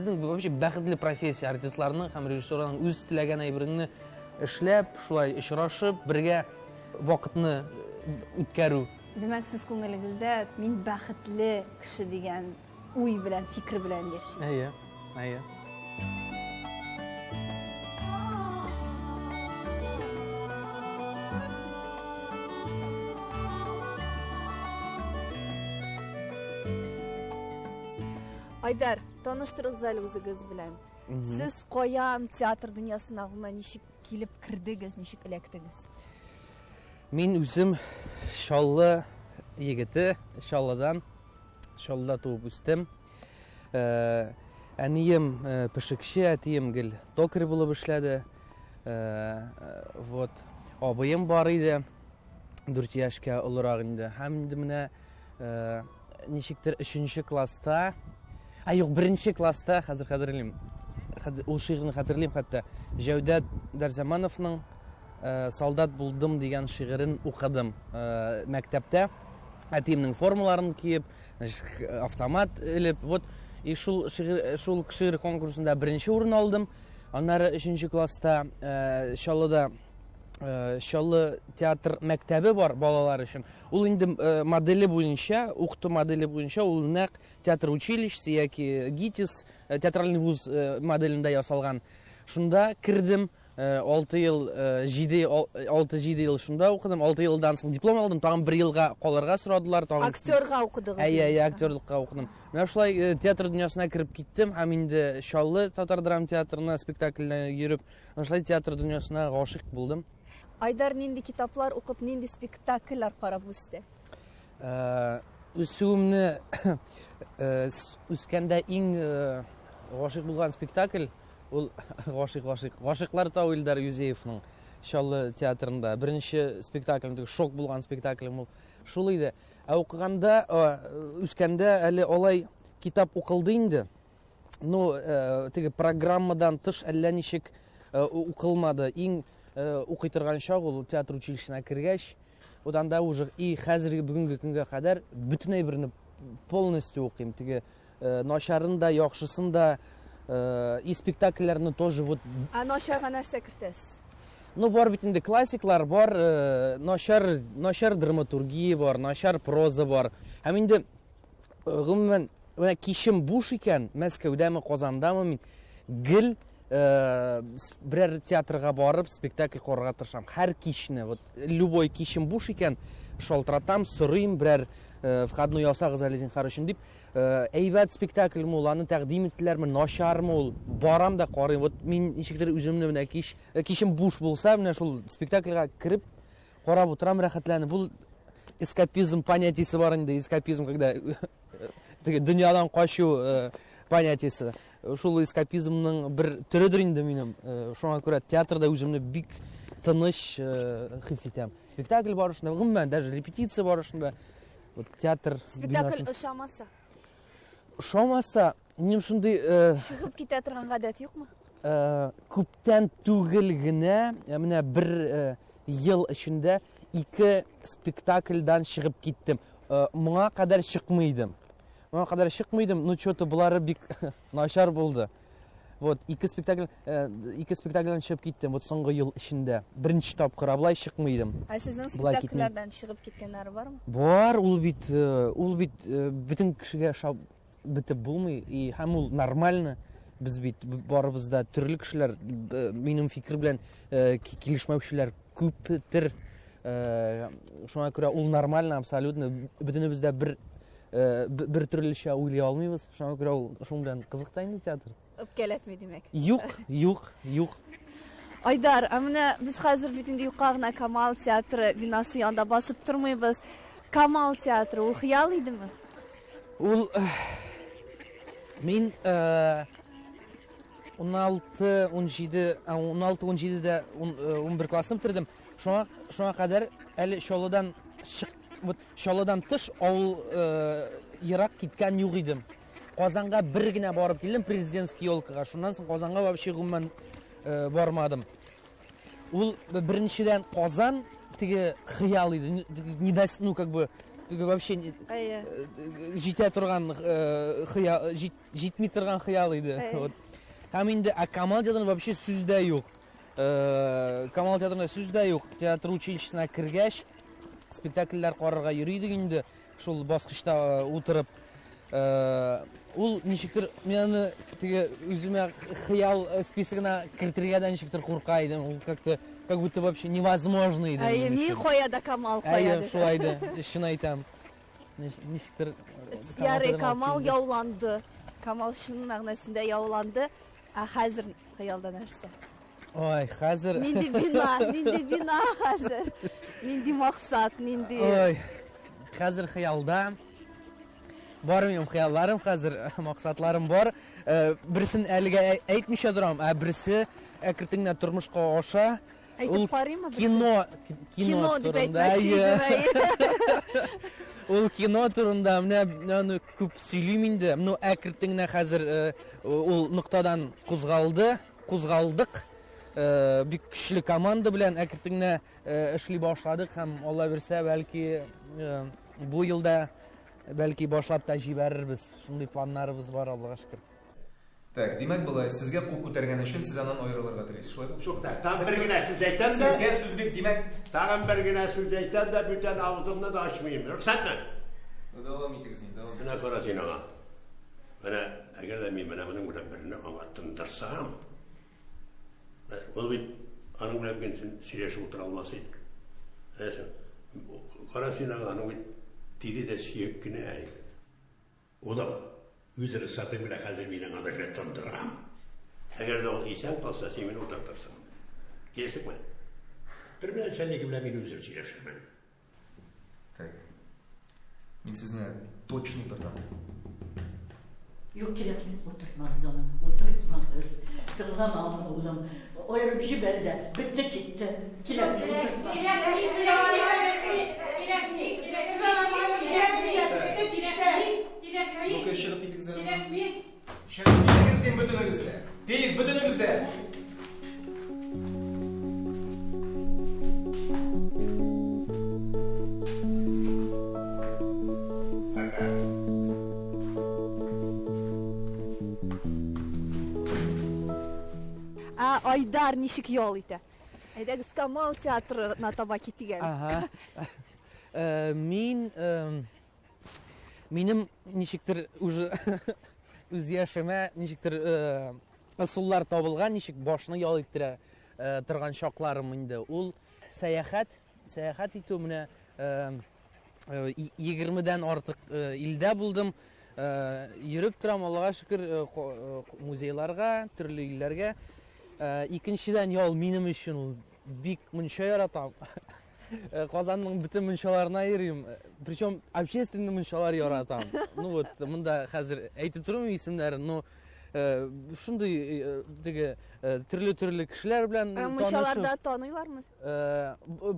Безнең вообще бәхетле профессия артистларның һәм режиссерларның үз теләгән әйбереңне эшләп, шулай очрашып, бергә вакытны үткәрү. Димәк, сез күңелегездә мин бәхетле кеше дигән уй белән, фикер белән яшисез. Әйе, әйе. Айдар, таныштырыгыз әле үзегез белән. Сез каян театр дөньясына гомумән ничек килеп кердегез, ничек эләктегез? Мин үзем Чаллы егете, Чаллыдан, Чаллыда туып үстем. Э, әнием э, пешекче, әтием гел токарь булып эшләде. Э, вот. Абыем бар иде, 4 яшькә олырак инде. Һәм инде менә ничектер өченче класста, а юк, беренче класста, хәзер хәтерлим, ул шигырьне хәтерлим хәтта, Җәүдәт Дәрзамановның Солдат булдым дигән шигырен укыдым мәктәптә. Әтиемнең формаларын киеп, автомат элеп, вот и шул шигырь, шул шигырь конкурсында беренче урын алдым. Аннары өченче класста Чаллыда Чаллы театр мәктәбе бар балалар өчен. Ул инде моделе буенча, укыту моделе буенча ул нәкъ театр училищесы яки ГИТИС театральный вуз моделендә ясалган. Шунда кердем. 6 ел, 7, 6-7 ел шунда укыдым. 6 елдан соң диплом алдым. Тагын бер елга калырга сорадылар. Тагын Актерга укыдыгыз? Әйе, әйе, актерлыкка укыдым. Менә шулай театр дөньясына кереп киттем һәм инде Чаллы татар драма театрына спектакльне йөреп, менә шулай театр дөньясына гашыйк булдым. Айдар нинди китаплар укып, нинди спектакльләр карап үсте? Үсүемне үскәндә иң гашыйк булган спектакль Ул гашыйк, гашыйк. Гашыйклар тау Илдар Юзеевның Чаллы театрында беренче спектаклем, теге шок булган спектаклем ул шул иде. Ә укыганда, үскәндә әле алай китап укылды инде. Ну, э, теге программадан тыш әллә ничек э, укылмады. Иң э, укый торган чак ул театр училищесына кергәч, Вот анда уже и хәзерге бүгенге көнгә кадәр бөтен әйберне полностью укыйм. Теге Э, начарын да, яхшысын да, э, и спектакльләрне тоже вот. Ә начарга нәрсә кертәсез? Ну, бар бит инде классиклар, бар э, начар, начар драматургия бар, начар проза бар. Һәм инде гомумән, менә кичем буш икән, Мәскәүдәме, Казандамы мин гел берәр театрга барып спектакль карарга тырышам. Һәр кичне, вот любой кичем буш икән, шалтыратам, сорыйм берәр входной ясагыз әле зинһар өчен дип. Э, әйбәт спектакльме ул, аны тәкъдим иттеләрме, начармы ул, барам да карыйм. Вот мин ничектер үземне менә кич, э, кичем буш булса, менә шул спектакльгә кереп карап утырам рәхәтләнеп. Бу эскапизм понятиесе бар инде, эскапизм, когда теге дөньядан качу э, понятиесе. Шул эскапизмның бер төредер инде минем. Шуңа күрә театрда үземне бик тыныч хис итәм. Спектакль барышында, гомумән, даже репетиция барышында Вот театр Спектакль ошамаса? Ошамаса, минем шундый э, чыгып китә торган гадәт юкмы? Э, күптән түгел генә, э, менә бер э, ел эчендә ике спектакльдан чыгып киттем. Э, моңа кадәр чыкмый идем. Моңа кадәр чыкмый идем, но что-то болары бик начар булды. Вот, ике спектакль, э, ике спектакльдән чыгып киттем, вот соңгы ел эчендә. Беренче тапкыр, ә болай чыкмый идем. Ә сезнең спектакльләрдән чыгып киткәннәр бармы? Бар, ул бит, э, ул бит э, бөтен кешегә ошап бетеп булмый, и һәм ул нормально. Без бит барыбыз да төрле кешеләр, минем фикер белән килешмәүчеләр күптер. Шуңа күрә ул нормально абсолютно. Бөтенебез дә бер Э, бер төрлечә уйлый алмыйбыз. Шуңа күрә ул шуның белән кызык та инде театр. Үпкәләтми, димәк. Юк, юк, юк. Айдар, ә менә без хәзер бит инде юкка гына Камал театры бинасы янында басып тормыйбыз. Камал театры ул хыял идеме? Ул э, мин 16, 17, 16, 17-дә 11 классны бетердем. Шуңа шуңа кадәр әле Чаллыдан чык, вот Чаллыдан тыш авыл э, ерак киткән юк идем. Казанга бер генә барып килдем президентский елкага. Шуннан соң Казанга вообще гомумән э, бармадым. Ул беренчедән Казан теге хыял иде. Не ну как бы вообще җитә торган хыял, җитми торган хыял иде. Вот. Һәм инде ә Камал театрында вообще сүз дә юк. Камал театрында сүз дә юк. Театр училищесына кергәч, спектакльләр карарга йөри идек инде, шул баскычта утырып. Ул ничектер мин аны теге үземә хыял списогына кертергә дә ничектер курка идем. Ул как-то как будто вообще невозможно иде. Әйе, мин кая да Камал кая. Әйе, шулай иде, чын әйтәм. Ничектер Ярый, Камал яуланды. Камал чын мәгънәсендә яуланды. Ә хәзер хыялда нәрсә? Ой, хәзер... Нинди бина, нинди бина хәзер? Нинди максат, нинди... Ой, хәзер хыялда бар минем хыялларым хәзер, максатларым бар. Э, берсен әлегә әйтмичә торам, ә берсе әкрен генә тормышка аша. Әйтеп карыйммы? Кино, кино дип әйтмәкче идем. Ул кино турында менә аны күп сөйлим инде. Ну, әкрен генә хәзер э, ул ноктадан кузгалды, кузгалдык. Э, бик көчле команда белән әкрен генә э, эшли башладык һәм Алла бирсә, бәлки бу елда бәлки башлап та җибәрербез. Шундый планнарыбыз бар, Аллага шөкер. Так, димәк болай, сезгә кул күтәргән өчен сез аннан аерылырга телисез, шулай булып чыкты? Тукта, тагын бер генә сүз әйтәм дә. Сезгә сүз бик, димәк. Тагын бер генә сүз әйтәм дә, бүтән авызымны да ачмыйм. Рөхсәтме? Ну, дәвам итегез инде, дәвам. Менә кара син аңа. Менә, әгәр дә мин менә моның белән берне аңа тындырсам, ул бит аның белән бүген сөйләшеп утыра алмас иде. Беләсең, кара син аңа, аның бит тире дә сөяк кенә. Улым, үз рөхсәтең белән хәзер мин аңа берне тондырам. Әгәр дә ул исән калса, син мине утыртырсың. Килештекме? Төрмә начальнигы белән мин үзем сөйләшермен. Так. Мин сезне точно утыртам. Юк, кирәкми, утыртмагыз аны, утыртмагыз. Тыңлама аны, улым. Аерып җибәр дә, бетте китте. Кирәкми, утыртма. Кирәкми, кирәкми, кирәкми, кирәкми, кирәкми, кирәкми. Ну-ка, чыгып китегез әле. Кирәкми. Чыгып китегез дим бөтенегез дә. Тиз, бөтенегез дә. Ә Айдар ничек ял итә? Әйдәгез Камал театрына таба китик әле. Ага. Э, мин э, минем ничектер уже үз яшемә ничектер э, ысуллар табылган, ничек башны ял иттерә торган чакларым инде. Ул сәяхәт, сәяхәт итү менә 20-дән артык илдә булдым. Йөреп торам, Аллага шөкер, музейларга, төрле илләргә. Икенчедән, ял минем өчен ул бик мунча яратам. Казанның бөтен мунчаларына йөрим. Причем общественный мунчалар яратам. Ну вот, монда хәзер әйтеп тормыйм исемнәрен, но шундый теге төрле-төрле кешеләр белән танышып. Мунчаларда таныйлармы?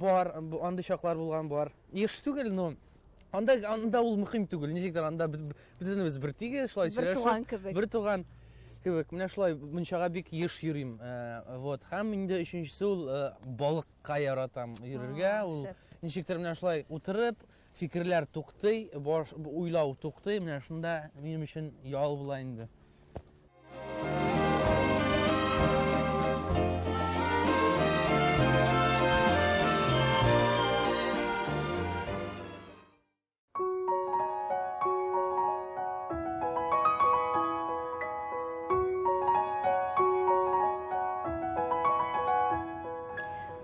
Бар, андый чаклар булган бар. Еш түгел, но анда анда ул мөһим түгел. Ничектер анда бөтенебез бер тигез, шулай сөйләшеп. Бер туган кебек. Бер туган кебек. Менә шулай мунчага бик еш йөрим. Вот. Һәм инде өченчесе ул балыкка яратам йөрергә. Ул ничектер менә шулай утырып, фикерләр туктый, баш уйлау туктый. Менә шунда минем өчен ял була инде.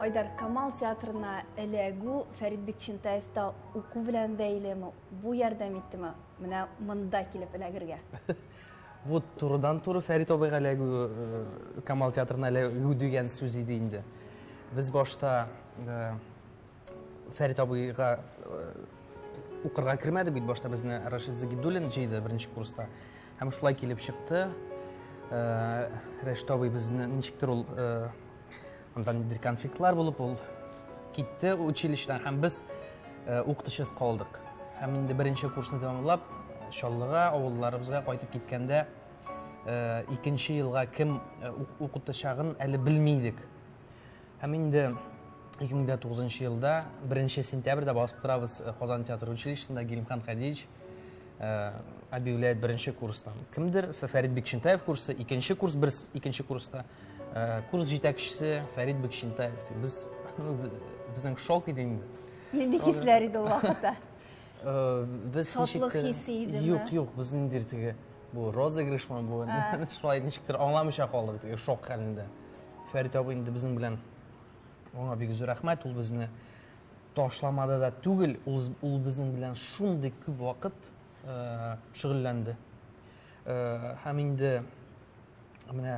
Айдар, Камал театрына эләгү Фәрит Бикчәнтаевта уку белән бәйлеме? Бу ярдәм иттеме? Менә монда килеп эләгергә. Бу турыдан-туры Фәрит абыйга эләгү, э, Камал театрына эләгү дигән сүз иде инде. Без башта э, Фәрит абыйга э, укырга кермәдек бит, башта безне Рашид Загидуллин җыйды беренче курста. Һәм шулай килеп чыкты. Рашид абый безне ничектер ул анда ниндидер конфликтлар булып, ул китте училищедан һәм без укытучысыз калдык. Һәм инде беренче курсны тәмамлап, Чаллыга, авылларыбызга кайтып киткәндә, икенче елга кем укытачагын әле белми идек. Һәм инде 2009 елда 1 сентябрьдә басып торабыз э, Казан театр училищесында Гилемхан Хадиевич э, объявляет беренче курстан. Кемдер Фәрит Бекчентаев курсы, икенче курс бер икенче курста э, курс җитәкчесе Фәрит Бекчентаев. Без ну, безнең шок иде инде. Нинди хисләр иде ул вакытта? Без Шатлык хисе идеме? Юк, юк, без ниндидер теге бу розыгрышмы бу шулай ничектер аңламыйча калдык теге шок хәлендә. Фәрит абый инде безнең белән Аңа бик зур рәхмәт, ул безне ташламады да түгел, ул, ул безнең белән шундый күп вакыт э, шөгыльләнде. Э, һәм инде менә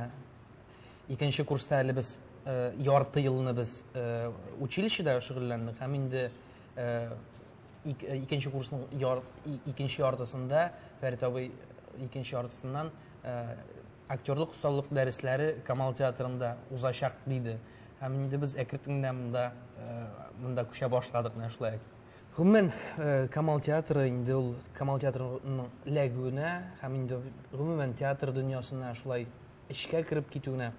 икенче курста әле без э, ярты елны без э, училищеда шөгыльләндек һәм инде э, ик, икенче курсның яр, икенче яртысында Фәрит абый икенче яртысыннан э, Актерлык осталык дәресләре Камал театрында узачак, диде. Һәм инде без әкрен генә монда э, монда күчә башладык менә шулай. Гомумән, э, Камал театры инде ул Камал театрының эләгүенә һәм инде гомумән театр дөньясына шулай эчкә кереп китүенә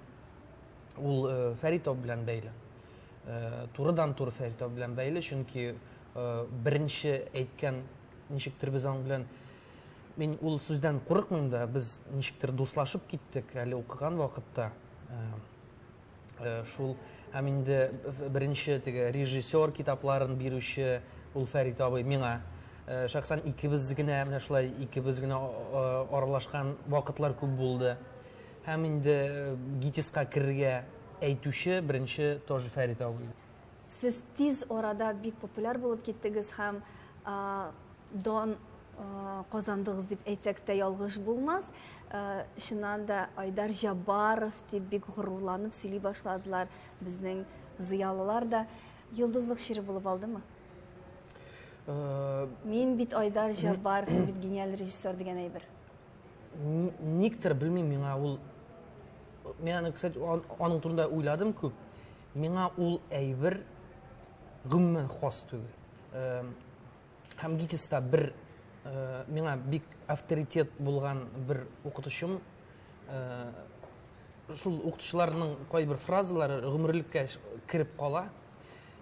ул э, Фәрит абый белән бәйле. Турыдан-туры Фәрит абый белән бәйле, чөнки беренче әйткән ничектер без аның белән Мин ул сүздән курыкмыйм да, без ничектер дуслашып киттек әле укыган вакытта. Э, э, шул һәм инде беренче теге режиссер китапларын бирүче ул Фәрит абый миңа э, шәхсән икебез генә менә шулай икебез генә аралашкан вакытлар күп булды. Һәм инде ГИТИСка керергә әйтүче беренче тоже Фәрит абый. Сез тиз арада бик популяр булып киттегез һәм дан казандыгыз дип әйтсәк тә ялгыш булмас. Чыннан да Айдар Җаббаров дип бик горурланып сөйли башладылар безнең зыялылар да. Йолдызлык чире булып алдымы? Мин бит Айдар Җаббаров, мин бит гениаль режиссер дигән әйбер. Никтер белмим, миңа ул мин аны, кстати, аның турында уйладым күп. Миңа ул әйбер гомумән хас түгел. Һәм ГИТИСта бер э, миңа бик авторитет булган бер укытучым э, шул укытучыларның кайбер фразалары гомерлеккә кереп кала.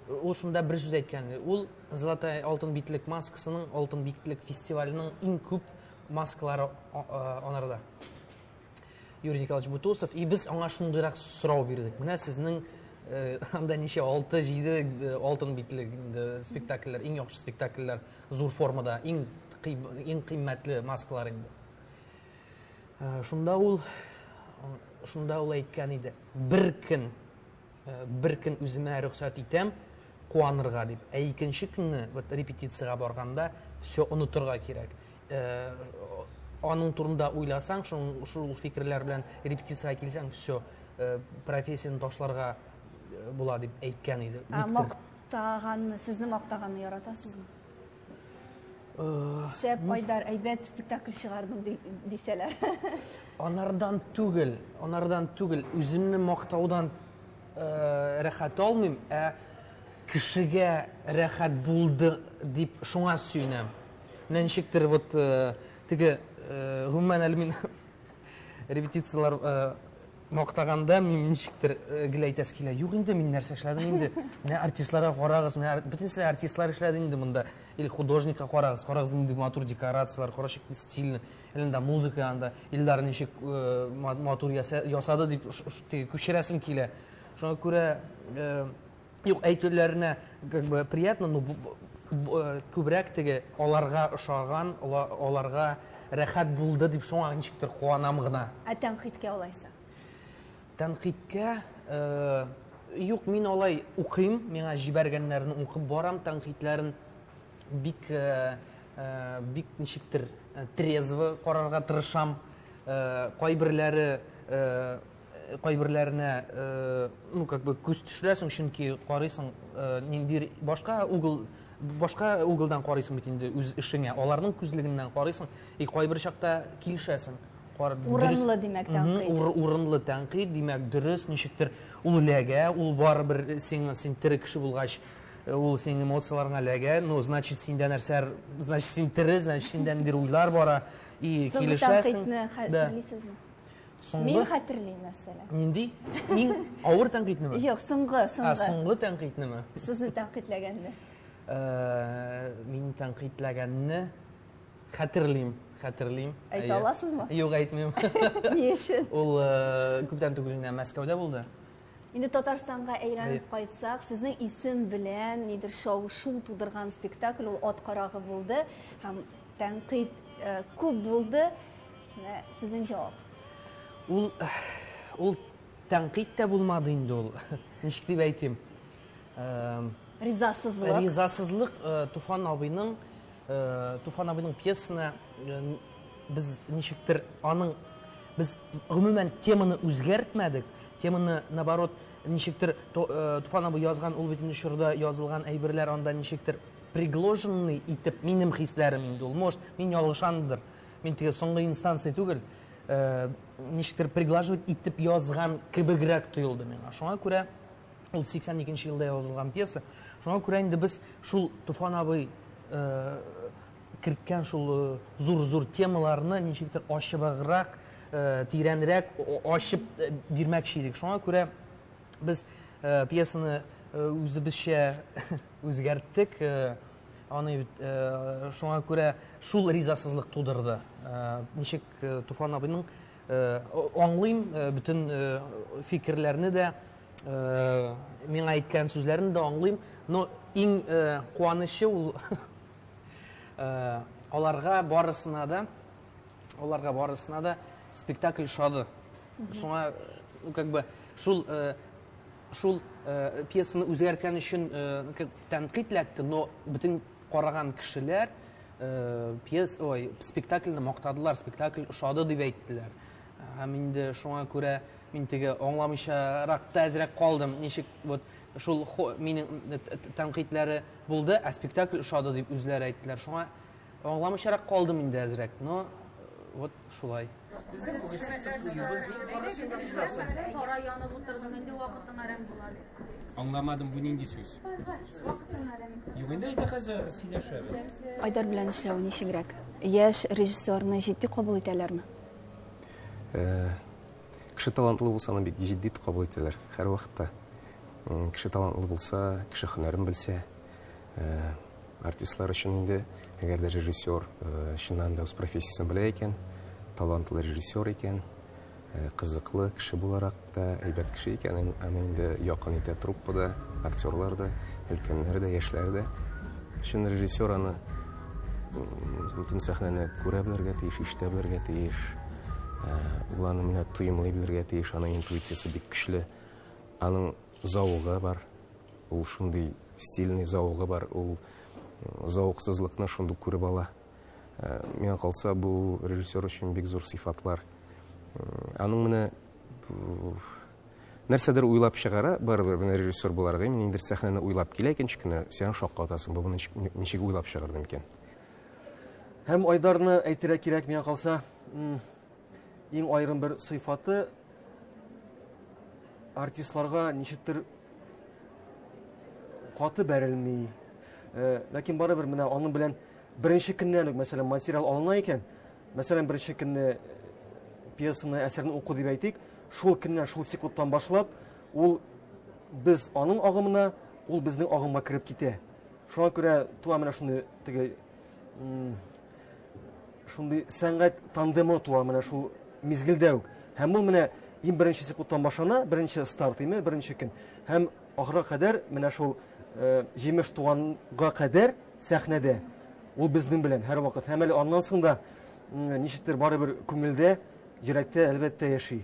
Ул шунда бер сүз әйткән. Ул Золотая алтын битлек маскасының, алтын битлек фестиваленең иң күп маскалары э, анарда. Юрий Николаевич Бутусов. И без аңа шундыйрак сорау бирдек. Менә сезнең э, анда ничә 6, 7 э, алтын битлек инде спектакльләр, иң яхшы спектакльләр зур формада, иң иң кыйммәтле маскалар инде. Э, шунда ул шунда ул әйткән иде. Бер көн бер көн үземә рөхсәт итәм куанырга дип. Ә икенче көнне вот репетициягә барганда все онытырга кирәк. Э, аның турында уйласаң, шул, шул фикерләр белән репетициягә килсәң, все, э, профессияне ташларга э, була дип әйткән иде. Ә, мактаганны, сезне мактаганны яратасызмы? Шәп, Айдар, әйбәт спектакль чыгардың дисәләр. Анардан түгел, анардан түгел, үземне мактаудан рәхәт алмыйм, ә кешегә рәхәт булды дип шуңа сөенәм. Менә ничектер вот э, теге э, гомумән әле мин репетицияләр э, мактаганда мин ничектер гел әйтәсе килә. Юк инде мин нәрсә эшләдем инде. Менә артистларга карагыз, менә бөтенесе артистлар эшләде инде монда. Или художникка карагыз, карагыз нинди матур декорацияләр, карашык стильно. Или анда музыка анда Илдар ничек матур ясады дип теге күчерәсем килә. Шуңа күрә Юк, әйтүләренә как бы приятно, но э, күбрәк теге аларга ошаган, аларга рәхәт булды дип шуңа ничектер куанам гына. Ә тәнкыйтькә алайса? Тәнкыйтькә э, юк, мин алай укыйм, миңа җибәргәннәрен укып барам, тәнкыйтьләрен бик э, э, бик ничектер э, трезво карарга тырышам. Э, кайберләре э, кайберләренә э, ну как бы күз төшерәсең чөнки карыйсың э, ниндидер башка угол башка углдан карыйсың бит инде үз эшеңә аларның күзлегеннән карыйсың и кайбер чакта килешәсең урынлы димәк тәнкыйть урынлы тәнкыйть димәк дөрес ничектер ул эләгә ул барыбер син син тере кеше булгач э, ул синең эмоцияләреңә эләгә ну значит синдә нәрсәләр значит син тере значит синдә ниндидер уйлар бара и килешәсең тәнкыйтьне хәтерлисезме? Соңгы? Мин хәтерлим, мәсәлән. Нинди? Иң авыр тәнкыйтьнеме? Юк, соңгы, соңгы. Ә, соңгы тәнкыйтьнеме? Сезне тәнкыйтьләгәнне. Э, мин тәнкыйтьләгәнне хәтерлим, хәтерлим. Әйтә аласызмы? Юк, әйтмим. Ни өчен? Ул э, күптән түгел генә Мәскәүдә булды. Инде Татарстанга әйләнеп кайтсак, сезнең исем белән нидер шау-шу тудырган спектакль ул Ат карагы булды һәм тәнкыйть э, күп булды. Менә сезнең җавап. Ул ул тәнкыйть тә булмады инде ул. Ничек дип әйтим? Ризасызлык. Ризасызлык э, Туфан абыйның э, Туфан абыйның пьесасына э, без ничектер аның без гомумән теманы үзгәртмәдек. Теманы наоборот ничектер Туфан абый язган ул бит инде чорда язылган әйберләр анда ничектер приглаженный итеп минем хисләрем инде ул. Может, мин ялгышамдыр. Мин теге соңгы инстанция түгел. Ничектер приглаживать итеп язган кебегрәк тоелды миңа. Шуңа күрә ул 82 елда язылган пьеса. Шуңа күрә инде без шул Туфан абый э, керткән шул э, зур-зур темаларны ничектер ачыбрак, э, тирәнрәк ачып бирмәкче идек. Шуңа күрә без пьесаны үзебезчә үзгәрттек. Аны бит шуңа күрә шул ризасызлык тудырды. Ничек Туфан абыйның аңлыйм бөтен фикерләрне дә, миңа әйткән сүзләрен дә аңлыйм, но иң куанычы ул аларга барысына да, аларга барысына да спектакль ошады. Шуңа, ну, как бы, шул шул пьесаны үзгәрткән өчен тәнкыйть эләкте, но бөтен караган кешеләр пьес, ой, спектакльне мактадылар, спектакль ошады дип әйттеләр. Һәм инде шуңа күрә мин теге аңламыйчарак та әзрәк калдым, ничек вот шул минем тәнкыйтьләре булды, ә спектакль ошады дип үзләре әйттеләр. Шуңа аңламыйчарак калдым инде әзрәк, но вот шулай. Безнең туебыз дип барысын да ризасы. Кара янып утырдың, инде вакытың әрәм була дип. Аңламадым, бу нинди сүз? Юк, инде әйдә хәзер сөйләшәбез. Айдар белән эшләү ничегрәк? Яшь режиссерны җитди кабул итәләрме? Э, кеше талантлы булса, аны бик җитди кабул итәләр һәрвакытта. Кеше талантлы булса, кеше һөнәрен белсә, э, артистлар өчен инде, әгәр дә режиссер э, чыннан да үз профессиясен белә икән, талантлы режиссер икән, Э, кызыклы кеше буларак та, әйбәт кеше икән, аны инде якын итә труппа да, актерлар да, өлкәннәр дә, яшьләр дә. Чын режиссер аны бөтен сәхнәне күрә белергә тиеш, ишетә белергә тиеш. Э, ул аны менә тоемлый белергә тиеш, аның интуициясе бик көчле. Аның зәвыгы бар. Ул шундый стильный зәвыгы бар. Ул зәвыксызлыкны шундук күреп ала. Э, миңа калса, бу режиссер өчен бик зур сыйфатлар. Аның менә нәрсәдер уйлап чыгара, барыбер менә режиссер буларак, ниндидер сәхнәне уйлап килә икенче көнне, син шаккатасың, бу моны ничек уйлап чыгарды микән? Һәм Айдарны әйтергә кирәк, миңа калса, иң аерым бер сыйфаты артистларга ничектер каты бәрелми. Э, ләкин барыбер менә аның белән Беренче көннән үк, мәсәлән, материал алына икән, мәсәлән, беренче көнне э, пьесаны, әсәрне уку дип әйтик, шул көннән, шул секундтан башлап, ул без аның агымына, ул безнең агымга кереп китә. Шуңа күрә туа менә шундый теге шундый сәнгать тандемы туа менә шул мизгелдә үк. Һәм ул менә иң беренче секундтан башлана, беренче старт име, беренче көн. Һәм ахырга кадәр менә шул э, җимеш туганга кадәр сәхнәдә. Ул безнең белән һәрвакыт. Һәм әле аннан соң да ничектер барыбер күңелдә, йөрәктә әлбәттә яши.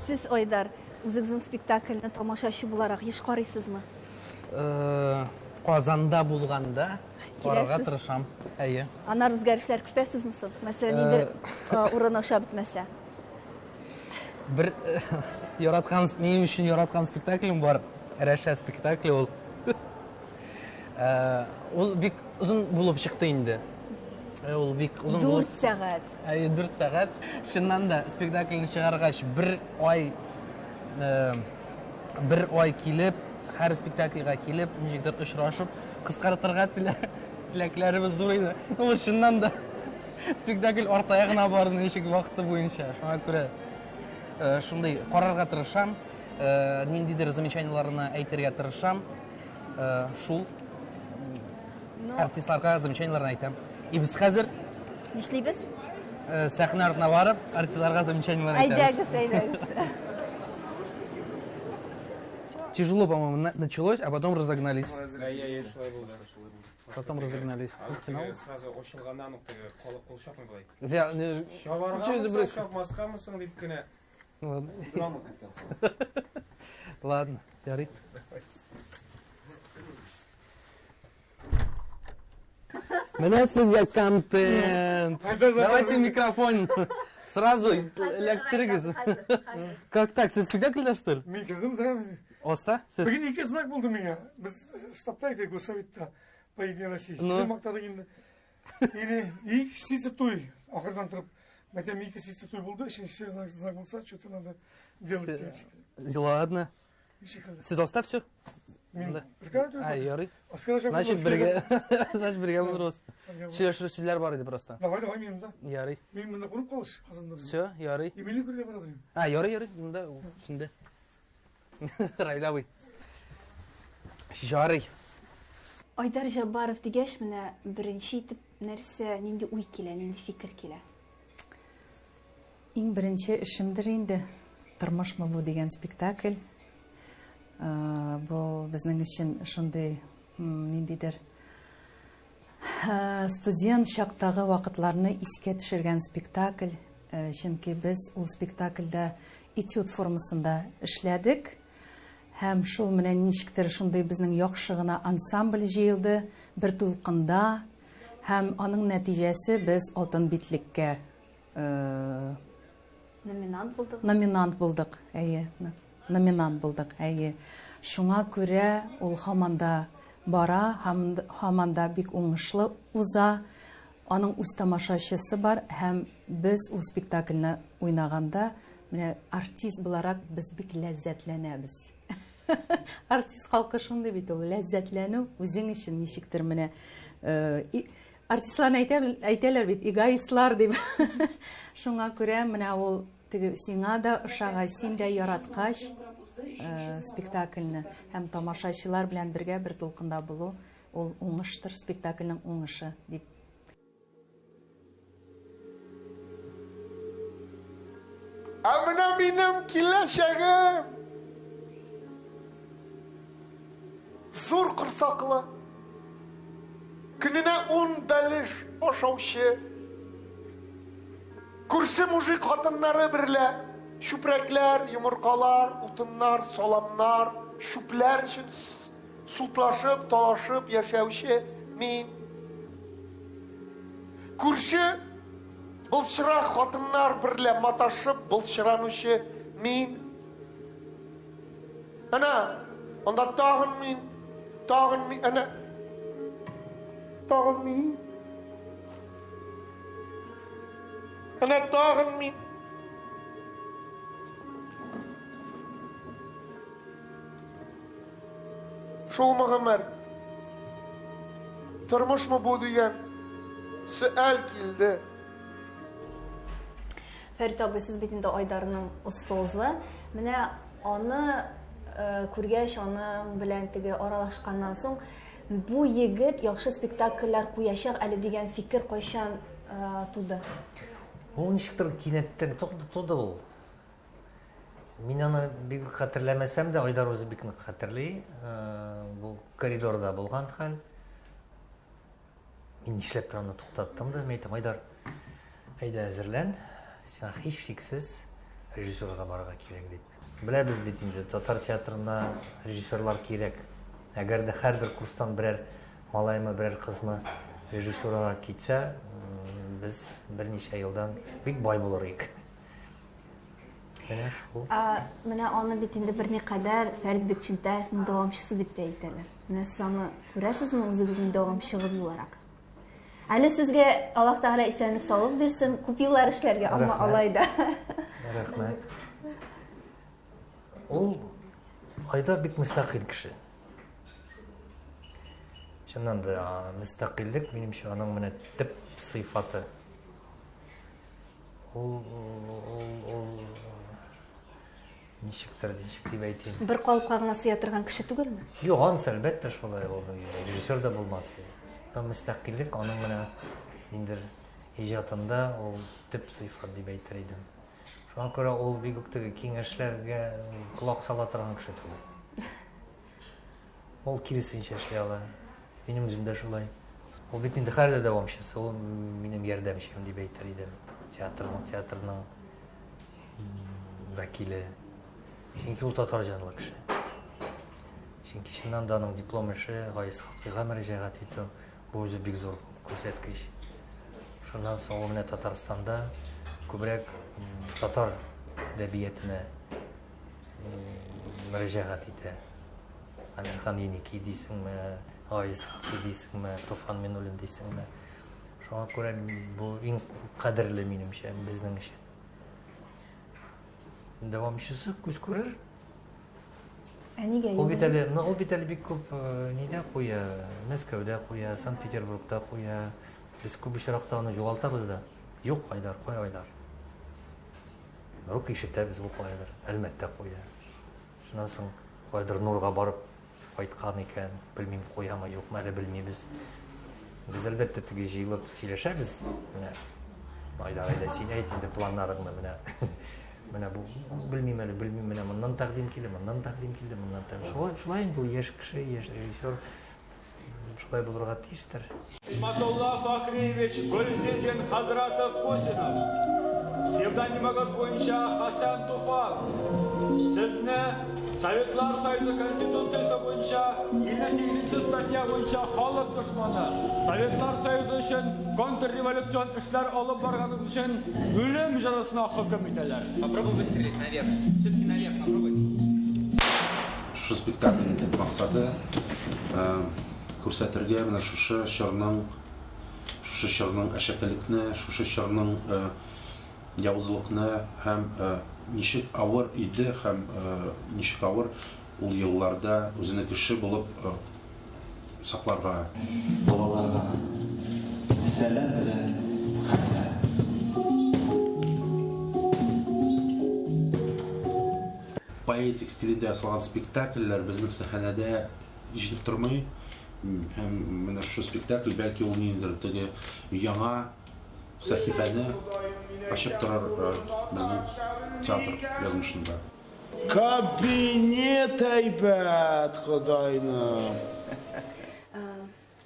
Сез, Айдар, үзегезнең спектакльне тамашачы буларак еш карыйсызмы? Э, Казанда булганда карарга тырышам. Әйе. Аннары үзгәрешләр кертәсезме соң? Мәсәлән, ниндидер э, урын ошап бетмәсә. Бер яраткан, минем өчен яраткан спектаклем бар. Рәшә спектакле ул. Э, ул бик озын булып чыкты инде. Э, ул бик озын булып. 4 сәгать. Әйе, 4 сәгать. Чыннан да спектакльне чыгаргач, бер ай бер ай килеп, һәр спектакльгә килеп, ничектер очрашып, кыскартырга теләкләребез зур иде. Ул чыннан да спектакль артая гына барды ничек вакыты буенча. Шуңа күрә э, шундый карарга тырышам, э, ниндидер замечаниеләрне әйтергә тырышам. Э, шул артистларга замечаниеләрне әйтәм. И без хәзер Нишлибез? Сәхнә артына барып, артистларга замечаниеләр әйтәбез. Әйдәгез, әйдәгез. Тяжело, по-моему, началось, а потом разогнались. Потом разогнались. Сразу ачылганнан ук теге калып кул чапмый болай. Чабаргамы, чапмаскамы соң дип кенә. Ладно. Ладно, ярый. Менә сезгә контент. Давайте микрофон. Сразу эләктерегез. Как так? Сез спектакльдә, что ли? Мин кердем, да. Оста? Сез? Бүген ике знак булды миңа. Без штабта идек, Госсоветта по Единой России. Ну. Сине мактадык инде. Или ике сице туй. Ахырдан торып, мәйтәм, ике сице туй булды, өченче знак, знак булса, что-то надо делать. дигән шикелле. Ладно. Ничек хәзер? Сез оста все? Мин Да. бергә түгел. А, ярый. Аскар Жакупов, Значит, Аскар бергә, Жакупов. значит, бергә булырбыз. Бергә булырбыз. Сөйләшер сүзләр бар иде просто. Давай, давай, мин монда. Ярый. Мин монда кунып калыш, Казанда. Все, ярый. Эмилне күрергә бара торыйм. А, ярый, ярый. Монда сүнде. Раил абый. Ярый. Айдар Җаббаров дигәч, менә беренче итеп нәрсә, нинди уй килә, нинди фикер килә? Иң беренче эшемдер инде Тормышмы бу дигән спектакль. Бу безнең өчен шундый ниндидер студент чактагы вакытларны искә төшергән спектакль. Чөнки без ул спектакльдә этюд формасында эшләдек. Һәм шул менә ничектер шундый безнең яхшы гына ансамбль җыелды бер тулкында. Һәм аның нәтиҗәсе без алтын битлеккә Номинант булдыгыз? Номинант булдык, әйе. Номинант булдык, әйе. Шуңа күрә ул һаман да бара, һаман да бик уңышлы уза. Аның үз тамашачысы бар һәм без ул спектакльне уйнаганда, менә артист буларак без бик ләззәтләнәбез. Артист халкы шундый бит ул, ләззәтләнү үзең өчен ничектер менә Артистларны әйтә, әйтәләр бит, эгоистлар дип. Шуңа күрә менә ул теге сиңа да ошагач, син дә яраткач э, спектакльне һәм тамашачылар белән бергә бер тулкында булу ул уңыштыр, спектакльнең уңышы дип. Ә менә минем киләчәгем зур корсаклы, көненә ун бәлеш ашаучы, күрше мужик хатыннары берлә чүпрәкләр, йомыркалар, утыннар, саламнар, чүпләр өчен судлашып, талашып яшәүче мин. Күрше былчырак хатыннар берлә маташып былчыранучы мин. Әнә, анда тагын мин, тагын мин, әнә, тагын мин. Әнә тагын мин. Шулмы гомер? Тормышмы бу дигән сөаль килде. Фәрит абый, сез бит инде Айдарның остазы. Менә аны э, күргәч, аның белән теге аралашканнан соң, бу егет яхшы спектакльләр куячак әле дигән фикер кайчан э, туды? Ул ничектер кинәттән туды ул. Мин аны бик үк хәтерләмәсәм дә, Айдар үзе бик нык хәтерли. Э, бу коридорда булган хәл. Мин нишләптер аны туктаттым да, мин әйтәм, Айдар, әйдә әзерлән, сиңа һичшиксез режиссурага барырга кирәк дип. Беләбез бит инде, татар театрына режиссерлар кирәк. Әгәр дә һәрбер курстан берәр малаймы, берәр кызмы режиссурага китсә, без берничә елдан бик бай булыр идек. Менә шул. Ә, менә аны бит инде берникадәр Фәрит Бикчәнтәевның дәвамчысы дип тә әйтәләр. Менә сез аны күрәсезме үзегезнең дәвамчыгыз буларак? Әле сезгә Аллаһ Тәгалә исәнлек саулык бирсен, күп еллар эшләргә, әмма алай да. Рәхмәт. Ул Айдар бик мөстәкыйль кеше. Чыннан да, мөстәкыйльлек, минемчә, аның менә төп сыйфаты. Ул, ул, ул ничектер, ничек дип әйтим. Бер калыпка гына сыя торган кеше түгелме? Юк, анысы әлбәттә шулай ул режиссер да булмас. Ә мөстәкыйльлек аның менә ниндидер иҗатында ул төп сыйфат дип әйтер идем. Шуңа күрә ул бик үк теге киңәшләргә колак сала торган кеше түгел. Ул киресенчә эшли ала. Минем үзем дә шулай. Ул бит инде хәзер дә дәвамчысы, ул минем ярдәмчем дип әйтер идем. Театрның, театрның вәкиле. Чөнки ул татар җанлы кеше. Чөнки чыннан да аның диплом эше Гаяз Хакыйга мөрәҗәгать итү, бу үзе бик зур күрсәткеч. Шуннан соң ул менә Татарстанда күбрәк татар әдәбиятына мөрәҗәгать итә. Әмирхан Еники дисеңме, Гаяз Хакый дисеңме, Туфан Минуллин дисеңме. Шуңа күрә бу иң кадерле минемчә безнең өчен. Дәвамчысы күз күрер. Ә нигә? Ул бит әле, ну, ул бит әле бик күп э, нидә куя, Мәскәүдә куя, Санкт-Петербургта куя. Без күп очракта аны югалтабыз да. Юк, Айдар, кая Айдар? Рук ишетәбез, ул каядыр, Әлмәттә куя. Шуннан соң каядыр Нурга барып кайткан икән, белмим, куямы, юкмы, әле белмибез. Без, әлбәттә, теге җыелып сөйләшәбез. Менә Айдар, әйдә, син әйт инде планнарыңны, менә. Менә бу белмим әле, белмим, менә моннан тәкъдим килде, моннан тәкъдим килде, моннан тәкъдим. Шулай, шулай инде ул яшь кеше, яшь режиссер. Шулай булырга тиештер. Исматулла Фахриевич Гөлзидин Хазратов Кусинов, псевдонимыгыз буенча Хәсән Туфан, сезне Советлар Союзы Конституциясе буенча 58 нче статья буенча халык дошманы, Советлар Союзы өчен контрреволюцион эшләр алып барганыгыз өчен үлем җәзасына хөкем итәләр. Попробуй выстрелить наверх. Все-таки наверх попробуй. Шушы спектакльнең төп максаты, күрсәтергә менә шушы чорның, шушы чорның әшәкелекне, шушы чорның явызлыкны һәм ничек авыр иде һәм ничек авыр ул елларда үзеңне кеше булып сакларга. Балаларга сәлам белән Хәсән. Поэтик стилендә ясалган спектакльләр безнең сәхнәдә җитеп тормый. Һәм менә шушы спектакль, бәлки ул ниндидер теге яңа сәхифәне ачып торыр безнең театр язмышында. Кабинет әйбәт, Ходайның.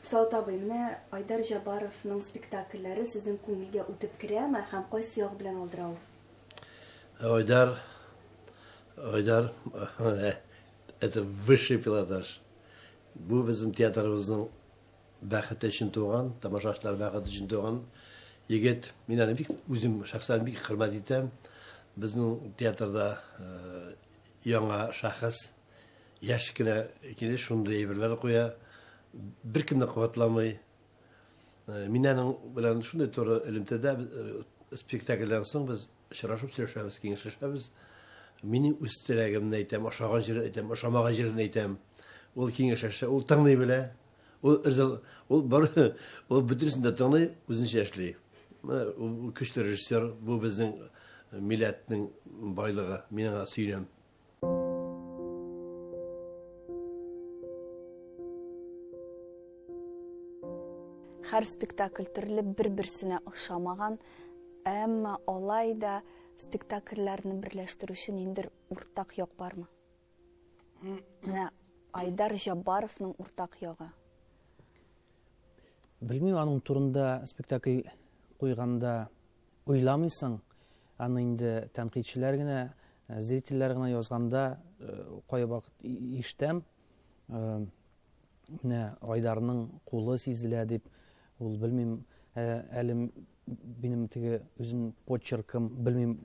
Саут абый, менә Айдар Җабаровның спектакльләре сезнең күңелгә үтеп керәме һәм кайсы ягы белән алдыра ул? Айдар, Айдар, это высший пилотаж. Бу безнең театрыбызның бәхете өчен туган, тамашачылар бәхете өчен туган егет. Мин аны бик үзем шәхсән бик хөрмәт итәм. Безнең театрда э, яңа шәхес, яшь кенә килеш шундый әйберләр куя. Беркемне кабатламый. Э, мин аның белән шундый туры элемтәдә э, спектакльдән соң без очрашып сөйләшәбез, киңәшләшәбез. Минем үз теләгемне әйтәм, ошаган җирен әйтәм, ошамаган җирен әйтәм. Ул киңәшләшә, ул тыңлый белә. Ул ул бар, ул бөтенесен дә тыңлый, үзенчә эшли. Менә ул көчле режиссер, бу безнең милләтнең байлыгы. Мин аңа сөенәм. Һәр спектакль төрле бер-берсенә охшамаган, әмма алай да спектакльләрне берләштерүче ниндидер уртак як бармы? Менә Айдар Җаббаровның уртак ягы. Белмим, аның турында спектакль куйганда уйламыйсың. Аны инде тәнкыйтьчеләр генә, э, зрительләр генә язганда э, кайвакыт ишетәм. Э, Менә Айдарның кулы сизелә дип, ул белмим, әле минем теге үзем почеркым, белмим,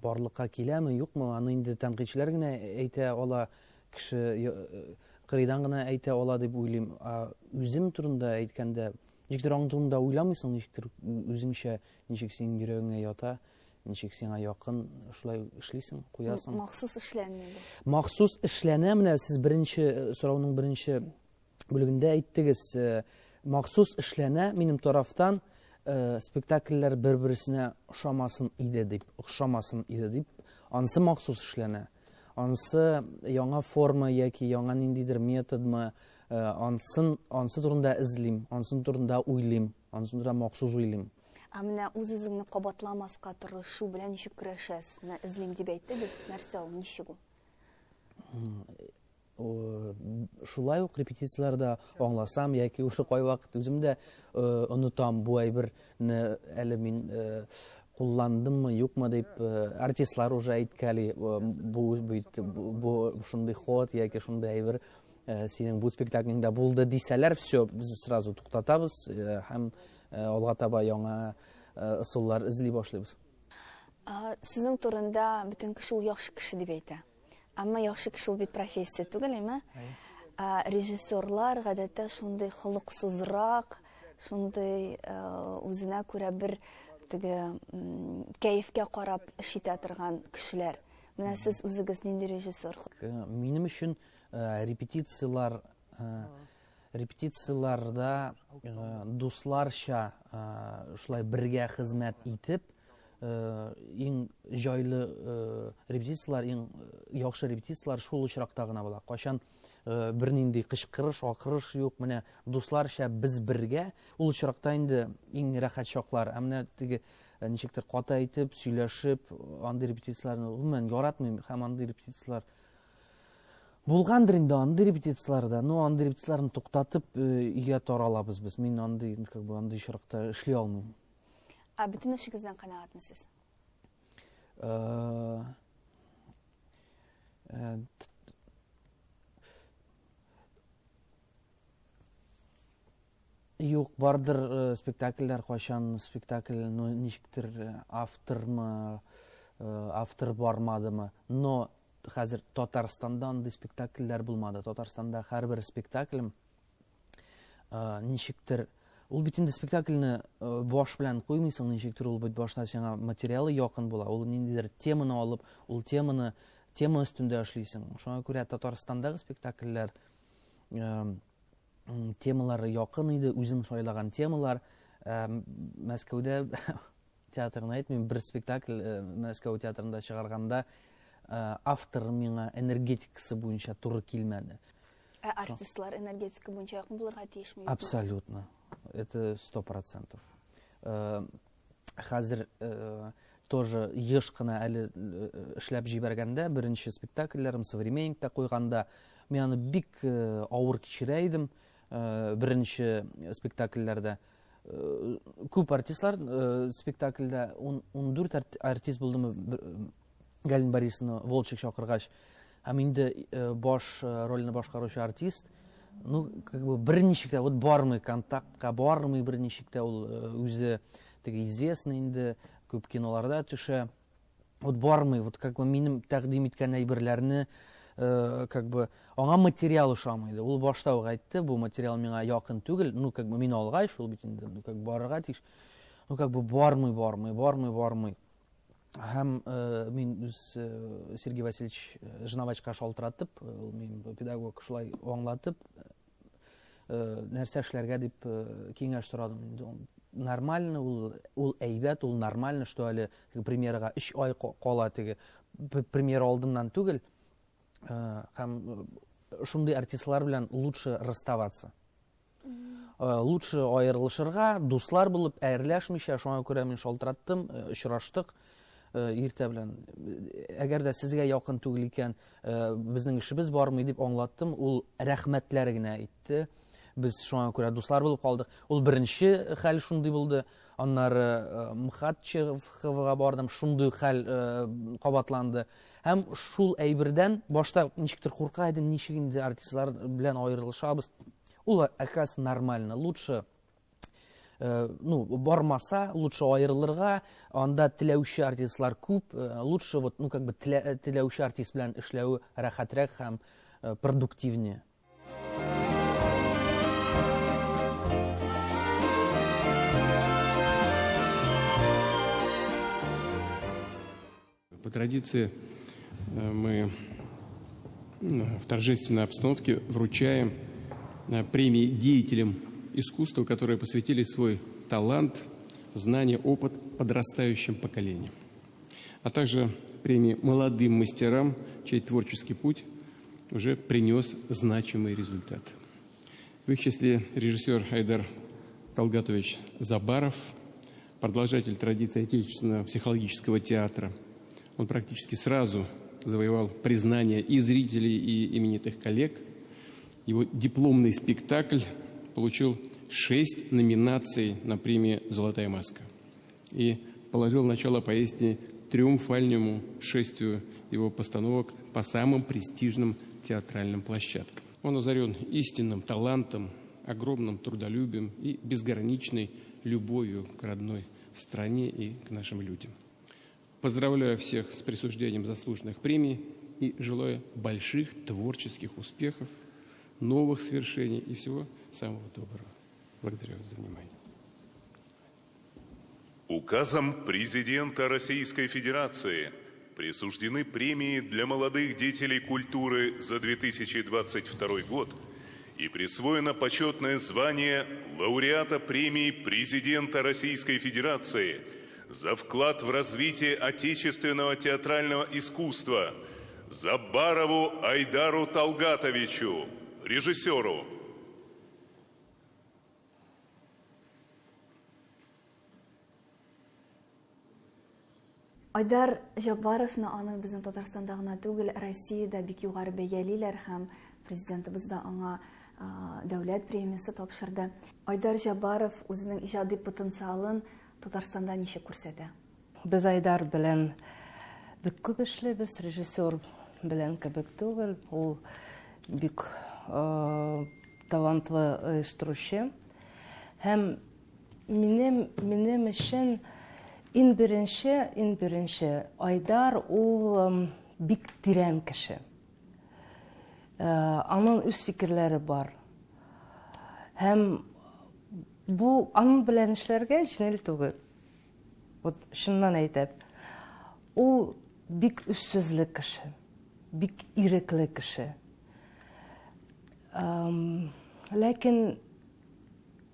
барлыкка киләме, юкмы, аны инде тәнкыйтьчеләр генә әйтә ала, кеше кырыйдан гына әйтә ала дип уйлыйм. Ә үзем турында әйткәндә, ничектер аның турында уйламыйсың, ничектер үзеңчә, ничек синең йөрәгеңә ята, ничек сиңа якын, шулай эшлисең, куясың. Махсус эшләнми бу. Махсус эшләнә, менә сез беренче сорауның беренче бүлегендә әйттегез, махсус эшләнә минем тарафтан спектакльләр бер-берсенә ошамасын иде дип, охшамасын иде дип, ансы махсус эшләнә. Ансы яңа форма яки яңа ниндидер методмы, ансын, ансы турында эзлим, ансын турында уйлыйм, ансын турында махсус уйлыйм. Ә менә үз-үзеңне кабатламаска тырышу белән ничек көрәшәсез? Менә эзлим дип әйттегез, нәрсә ул, ничек ул? Шулай ук репетицияләрдә аңласам яки уже кайвакыт үзем дә онытам бу әйберне әле мин кулландыммы, юкмы дип, артистлар уже әйткәли, бу бит бу шундый ход яки шундый әйбер синең бу спектаклеңдә булды дисәләр, все, без сразу туктатабыз һәм алга таба яңа ысуллар эзли башлыйбыз. Сезнең турында бөтен кеше ул яхшы кеше дип әйтә. Әмма яхшы кеше ул бит профессия түгел, әйме? Режиссерлар гадәттә шундый холыксызрак, шундый үзенә күрә бер теге кәефкә карап эш итә торган кешеләр. Менә сез үзегез нинди режиссер? Минем өчен репетицияләр Репетицияләрдә дусларча шулай бергә хезмәт итеп, иң җайлы репетицияләр, иң яхшы репетицияләр шул очракта гына була. Кайчан бернинди кычкырыш, акырыш юк, менә дусларча без бергә, ул очракта инде иң рәхәт чаклар. Ә менә теге ничектер каты әйтеп, сөйләшеп, андый репетицияләрне гомумән яратмыйм һәм андый репетицияләр Булгандыр инде андый репетицияләр дә, но андый репетицияләрне туктатып, өйгә таралабыз без. Мин андый, как бы, андый очракта эшли алмыйм. Ә бөтен эшегездән канәгатьме сез? Юк, бардыр спектакльләр, кайчан спектакль, ну, ничектер автормы, автор бармадымы, но хәзер Татарстанда андый спектакльләр булмады. Татарстанда һәрбер спектаклем ничектер ул бит инде спектакльне баш белән куймыйсың, ничектер ул бит башта сиңа материалы якын була. Ул ниндидер теманы алып, ул теманы тема өстендә эшлисең. Шуңа күрә Татарстандагы спектакльләр темалары якын иде, үзем сайлаган темалар. Мәскәүдә театрын әйтмим, бер спектакль Мәскәү театрында чыгарганда автор миңа энергетикасы буенча туры килмәде. Ә артистлар энергетика буенча якын булырга тиешме? Абсолютно. Это 100%. Хәзер тоже еш кына әле эшләп җибәргәндә, беренче спектакльләрем Современникта куйганда, мин аны бик авыр кичерә идем, беренче спектакльләрдә. Күп артистлар спектакльдә, 14 артист булдымы, Галина Борисовна Волчек чакыргач, һәм инде баш рольне башкаручы артист, ну, как бы берничек тә, вот бармый контактка, бармый берничек тә, ул үзе теге известный инде, күп киноларда төшә. Вот бармый, вот как бы минем тәкъдим иткән әйберләрне, как бы аңа материал ошамый иде. Ул башта ук әйтте, бу материал миңа якын түгел, ну, как бы мин алгач, ул бит инде, ну, как бы барырга тиеш. Ну, как бы бармый, бармый, бармый, бармый. Һәм мин үз Сергей Васильевич Жнавачка шалтыратып, ул минем педагог, шулай аңлатып, нәрсә эшләргә дип киңәш сорадым. Инде ул нормально, ул әйбәт, ул нормально, что әле теге премьерага 3 ай кала, теге премьера алдыннан түгел. Һәм шундый артистлар белән лучше расставаться. Лучше аерылышырга, дуслар булып, әрләшмичә, шуңа күрә мин шалтыраттым, очраштык иртә белән. Әгәр дә сезгә якын түгел икән, безнең эшебез бармый дип аңлаттым, ул рәхмәтләр генә әйтте. Без шуңа күрә дуслар булып калдык. Ул беренче хәл шундый булды. Аннары МХАТ Чеховага бардым, шундый хәл кабатланды. Һәм шул әйбердән башта ничектер курка идем, ничек инде артистлар белән аерылышабыз. Ул оказывается нормально. Лучше ну, бармаса, лучше аерылырга, анда теләүче артистлар күп, лучше вот, ну, как бы теләүче артист белән эшләве рәхәтрәк һәм продуктивнее. По традиции мы в торжественной обстановке вручаем премии деятелям искусства, которые посвятили свой талант, знания, опыт подрастающим поколениям. А также премии молодым мастерам, чей творческий путь уже принес значимый результат. В их числе режиссер Айдар Талгатович Забаров, продолжатель традиции отечественного психологического театра. Он практически сразу завоевал признание и зрителей, и именитых коллег. Его дипломный спектакль получил 6 номинаций на премии «Золотая маска» и положил начало поистине триумфальному шествию его постановок по самым престижным театральным площадкам. Он озарен истинным талантом, огромным трудолюбием и безграничной любовью к родной стране и к нашим людям. Поздравляю всех с присуждением заслуженных премий и желаю больших творческих успехов, новых свершений и всего самого доброго. Благодарю вас за внимание. Указом президента Российской Федерации присуждены премии для молодых деятелей культуры за 2022 год и присвоено почетное звание лауреата премии президента Российской Федерации за вклад в развитие отечественного театрального искусства Заббарову Айдару Талгатовичу, режиссеру. Айдар Җаббаровны аны безнең Татарстанда гына түгел, Россиядә бик югары бәялиләр һәм президентыбыз да аңа дәүләт премиясе тапшырды. Айдар Җаббаров үзенең иҗади потенциалын Татарстанда ничек күрсәтә? Без Айдар белән бик күп эшлибез, режиссер белән кебек түгел, ул бик талантлы оештыручы. Һәм минем, минем өчен иң беренче, иң беренче Айдар ул бик тирән кеше. Аның үз фикерләре бар. Һәм бу аның белән эшләргә җиңел түгел. Вот чыннан әйтәм. Ул бик үзсүзле кеше, бик ирекле кеше. Ләкин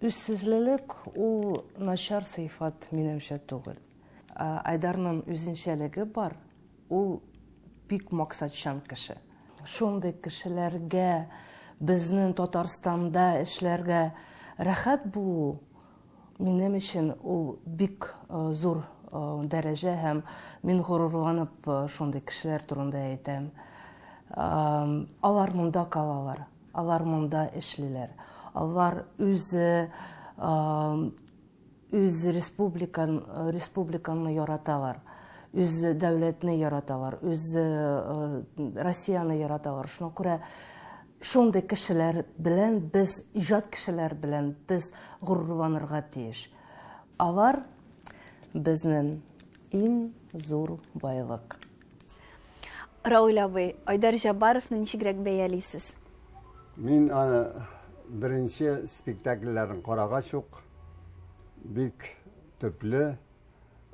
үзсүзлелек ул начар сыйфат минемчә түгел. Айдарның үзенчәлеге бар, ул бик максатчан кеше. Шундый кешеләргә безнең Татарстанда эшләргә рәхәт булу минем өчен ул бик зур дәрәҗә һәм мин горурланып шундый кешеләр турында әйтәм. Алар монда калалар, алар монда эшлиләр. Алар үзе үз республикан, республиканы яраталар, үз дәүләтне яраталар, үз Россияне яраталар. Шуңа күрә шундый кешеләр белән без, иҗат кешеләр белән без горурланырга тиеш. Алар безнең иң зур байлык. Рауль абый, Айдар Җаббаровны ничегрәк бәялисез? Мин аны беренче спектакльләрен карагач ук бик төпле,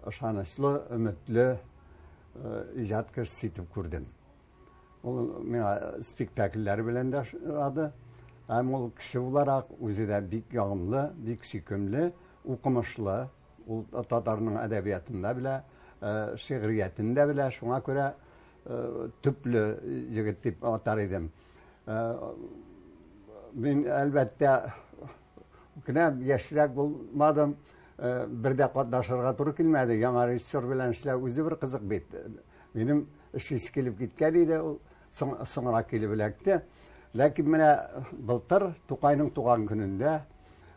ышанычлы, өметле э, иҗат кешесе итеп күрдем. Ул миңа спектакльләре белән дә ошады. Һәм ул кеше буларак үзе дә бик ягымлы, бик сөйкемле, укымышлы. Ул татарның әдәбиятын да белә, э, шигъриятен дә белә. Шуңа күрә э, төпле егет дип атар идем. Э, мин әлбәттә кенә яшьрәк булмадым, бер дә катнашырга туры килмәде. Яңа режиссер белән эшләү үзе бер кызык бит. Минем эшлисе килеп киткән иде, ул соңрак килеп эләкте. Ләкин менә былтыр Тукайның туган көнендә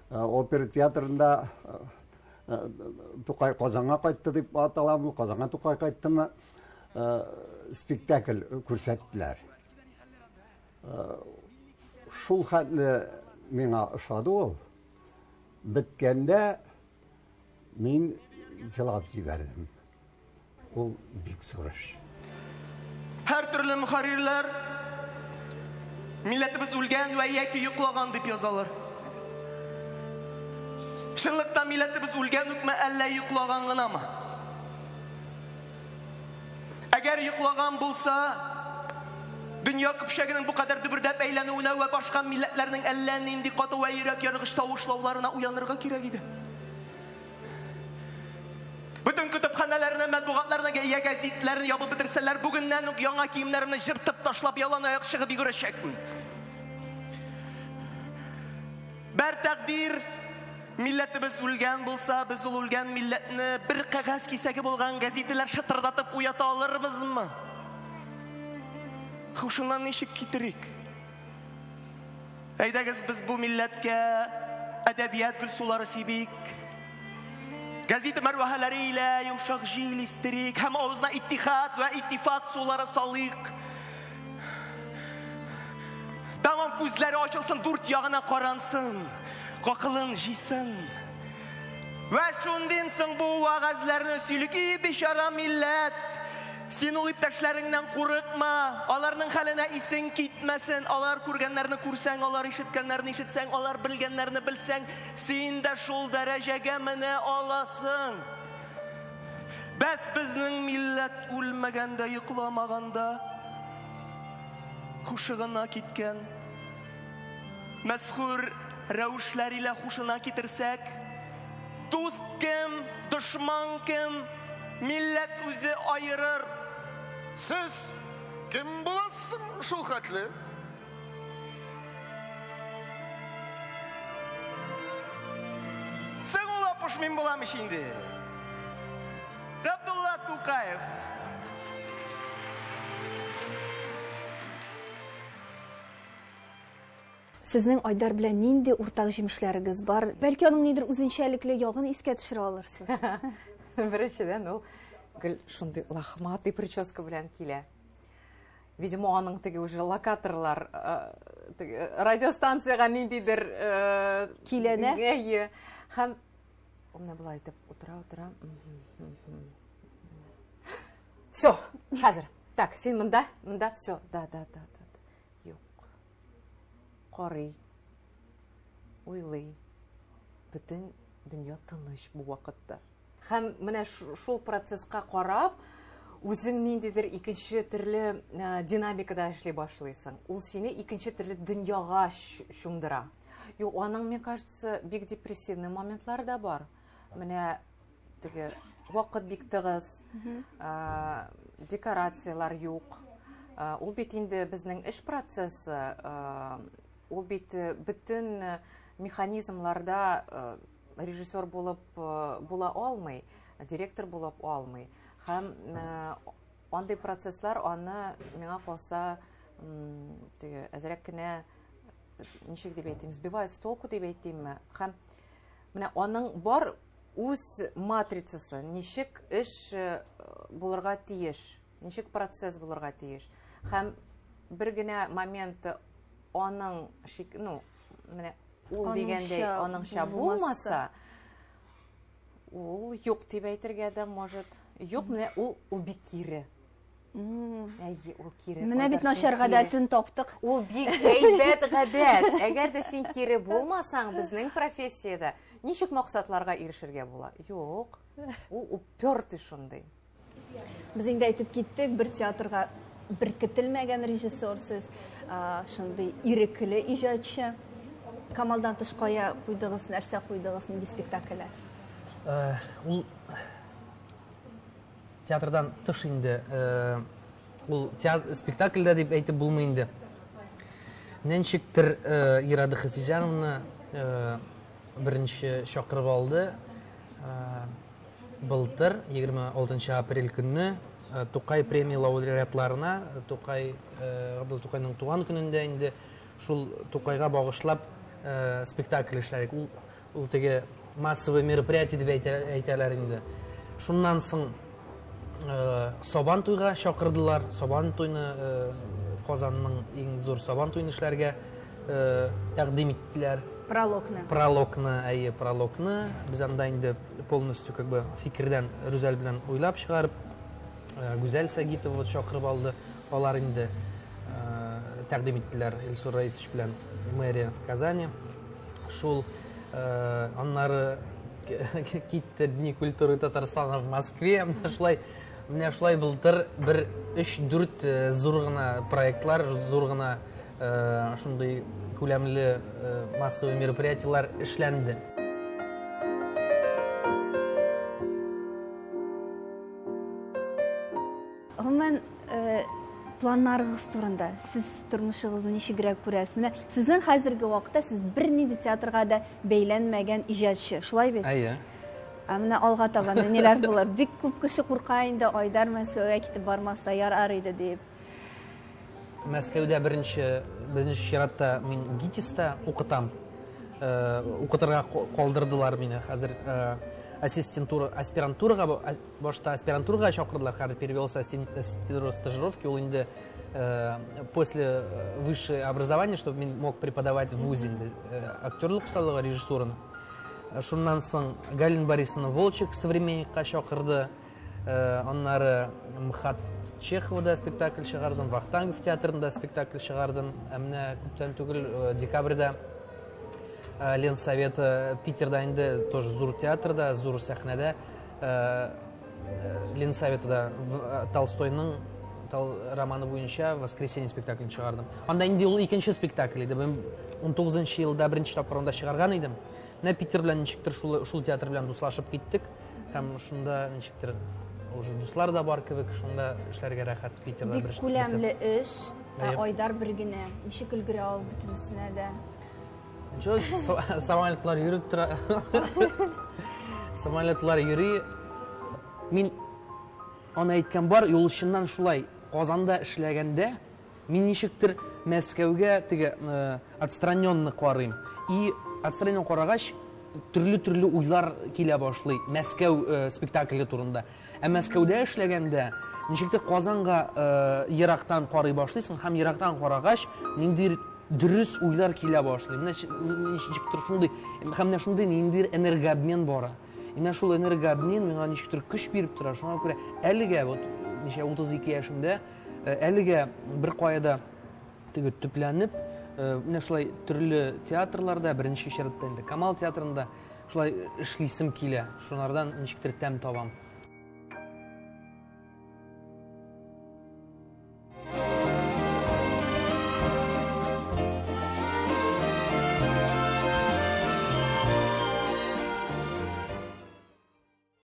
опера театрында Тукай Казанга кайтты дип аталамы, Казанга Тукай кайттымы, спектакль күрсәттеләр. Шул хәтле миңа ошады ул. Беткәндә мин җылап җибәрдем. Ул бик зур эш. Һәр төрле мөхәррирләр милләтебез үлгән вә яки йоклаган дип язалар. Чынлыкта милләтебез үлгән үкме, әллә йоклаган гынамы? Әгәр йоклаган булса, дөнья көпчәгенең бу кадәр дөбердәп әйләнүенә вә башка милләтләрнең әллә нинди каты вә йөрәк яргыч тавышлауларына уянырга кирәк иде. Бөтен көтепханәләрне, матбугатларны, я гәзитләрне ябып бетерсәләр, бүгеннән үк яңа киемнәремне җыртып ташлап, ялан аяк чыгып йөгерәчәкмен. Бәр тәкъдир, милләтебез үлгән булса, без ул үлгән милләтне бер кәгазь кисәге булган гәзитәләр шытырдатып уята алырбызмы? Хушыннан ничек китерик? Әйдәгез без бу милләткә әдәбият гөлсулары сибик. Газета мәрвәһәләре илә йомшак җил истерик һәм авызына иттихад вә иттифак сулары салыйк. Тәмам күзләре ачылсын, дүрт ягына карансын, гакылын җыйсын. Вә шундин соң бу вәгазьләрне сөйлик, и бичара милләт! Син ул иптәшләреңнән курыкма, аларның хәленә исең китмәсен, алар күргәннәрне күрсәң, алар ишеткәннәрне ишетсәң, алар белгәннәрне белсәң, син дә шул дәрәҗәгә менә аласың. Бәс безнең милләт үлмәгән дә, йокламаган да, хушы гына киткән. Мәзкүр рәвешләр илә хушына китерсәк, дуст кем, дошман кем, милләт үзе аерыр. Сез кем буласың шул хәтле? Соң ул Апуш мин булам ич инде. Габдулла Тукаев. Сезнең Айдар белән нинди уртак җимешләрегез бар? Бәлки аның нидер үзенчәлекле ягын искә төшерә алырсыз? Беренчедән, ул гел шундый лохматый прическа белән килә. Видимо, аның теге уже локаторлар, э, теге радиостанциягә ниндидер э, киләнә. Әйе. Һәм менә болай итеп утыра, утыра. Все, хәзер. Так, син монда, монда, все, да, да, да, да. Юк. Карый. Уйлый. Бөтен дөнья тыныч бу вакытта. Һәм менә шул процесска карап, үзең ниндидер икенче төрле э, динамикада эшли башлыйсың. Ул сине икенче төрле дөньяга чумдыра. Юк, аның, мне кажется, бик депрессивный моментлары да бар. Менә теге вакыт бик тыгыз, декорацияләр юк. Ул бит инде безнең эш процессы, ул бит э, бөтен э, механизмларда э, режиссер булып була алмый, директор булып алмый. Һәм андый процесслар аны миңа калса теге әзрәк кенә ничек дип әйтим, сбивают с толку дип әйтимме? Һәм менә аның бар үз матрицасы, ничек эш э, булырга тиеш, ничек процесс булырга тиеш. Һәм бер генә момент аның шик, ну, менә ул дигәндәй аныңча булмаса, ул юк дип әйтергә дә может. Юк, менә ул ул бик кире. Әйе, ул кире. Менә бит начар гадәтен таптык. Ул бик әйбәт гадәт. Әгәр дә син кире булмасаң, безнең профессиядә ничек максатларга ирешергә була? Юк. Ул упертый шундый. Без инде әйтеп киттек, бер театрга беркетелмәгән режиссер сез, шундый ирекле иҗатчы. Камалдан тыш кая куйдыгыз, нәрсә куйдыгыз, нинди спектакльләр? Ул Театрдан тыш инде э, ул спектакльдә дип әйтеп булмый инде. Ничектер э, Ирада Хафизяновна э, беренче чакырып алды. Былтыр 26 апрель көнне Тукай премия лауреатларына Тукай Габдулла Тукайның туган көнендә инде шул Тукайга багышлап спектакль эшләдек. Ул Ул теге массовый мероприятие дип әйтәләр инде. Шуннан соң э, Сабан туйга чакырдылар. Сабан туйны э, Казанның иң зур Сабан туен эшләргә. тәкъдим иттеләр. Прологны. Прологны, әйе, прологны. Без анда инде полностью как бы фикердән Рүзәл белән уйлап чыгарып, Гүзәл Сагитова чакырып алды. Алар инде тәкъдим иттеләр Илсур Раисович белән мэрия Казани. Шул аннары китте Дни культуры Татарстана в Москве. Менә шулай, менә шулай былтыр бер 3-4 зур гына проектлар, зур гына шундый күләмле массовый мероприятиеләр эшләнде. Гомумән, планнарыгыз турында, сез тормышыгызны ничегрәк күрәсез? Менә сезнең хәзерге вакытта сез бернинди театрга да бәйләнмәгән иҗатчы, шулай бит? Әйе. Ә менә алга таба ниләр булыр? Бик күп кеше курка инде, Айдар Мәскәүгә китеп бармаса ярар иде дип. Мәскәүдә беренче беренче чиратта мин ГИТИСта укытам. Укытырга калдырдылар мине хәзер ассистентура, аспирантурага башта аспирантурага чакырдылар, хәзер перевелся ассистентура стажировки, ул инде после высшее образование, чтобы мин мог преподавать в вузе инде актерлык осталыгы, режиссураны. Шуннан соң Галина Борисовна Волчек Современникка чакырды. Аннары МХАТ Чеховада спектакль чыгардым, Вахтангов театрында спектакль чыгардым. Ә менә күптән түгел декабрьдә Ленсоветы Питерда инде тоже зур театрда, зур сәхнәдә Ленсоветыда Толстойның романы буенча Воскресенье спектаклен чыгардым. Анда инде ул икенче спектакль иде. Мин 19 елда беренче тапкыр анда чыгарган идем. Менә Питер белән ничектер шул, шул театр белән дуслашып киттек. Һәм шунда ничектер уже дуслар да бар кебек, шунда эшләргә рәхәт Питерда Бик күләмле эш, ә Айдар бер генә. Ничек өлгерә ул бөтенесенә дә? Ничего, самолетлар йөреп тора. Самолетлар йөри. Мин аны әйткән бар, юл чыннан шулай. Казанда эшләгәндә мин ничектер Мәскәүгә теге отстраненно карыйм. И отстраненно карагач, төрле-төрле уйлар килә башлый Мәскәү спектакле турында. Ә Мәскәүдә эшләгәндә ничектер Казанга ерактан карый башлыйсың һәм ерактан карагач, ниндидер дөрес уйлар килә башлый. Менә ничектер шундый, һәм менә шундый ниндидер энергообмен бара. Менә шул энергообмен миңа ничектер көч биреп тора. Шуңа күрә әлегә вот ничә 32 яшемдә әлегә бер кая да теге төпләнеп, менә шулай төрле театрларда, беренче чиратта инде Камал театрында шулай эшлисем килә. Шунардан ничектер тәм табам.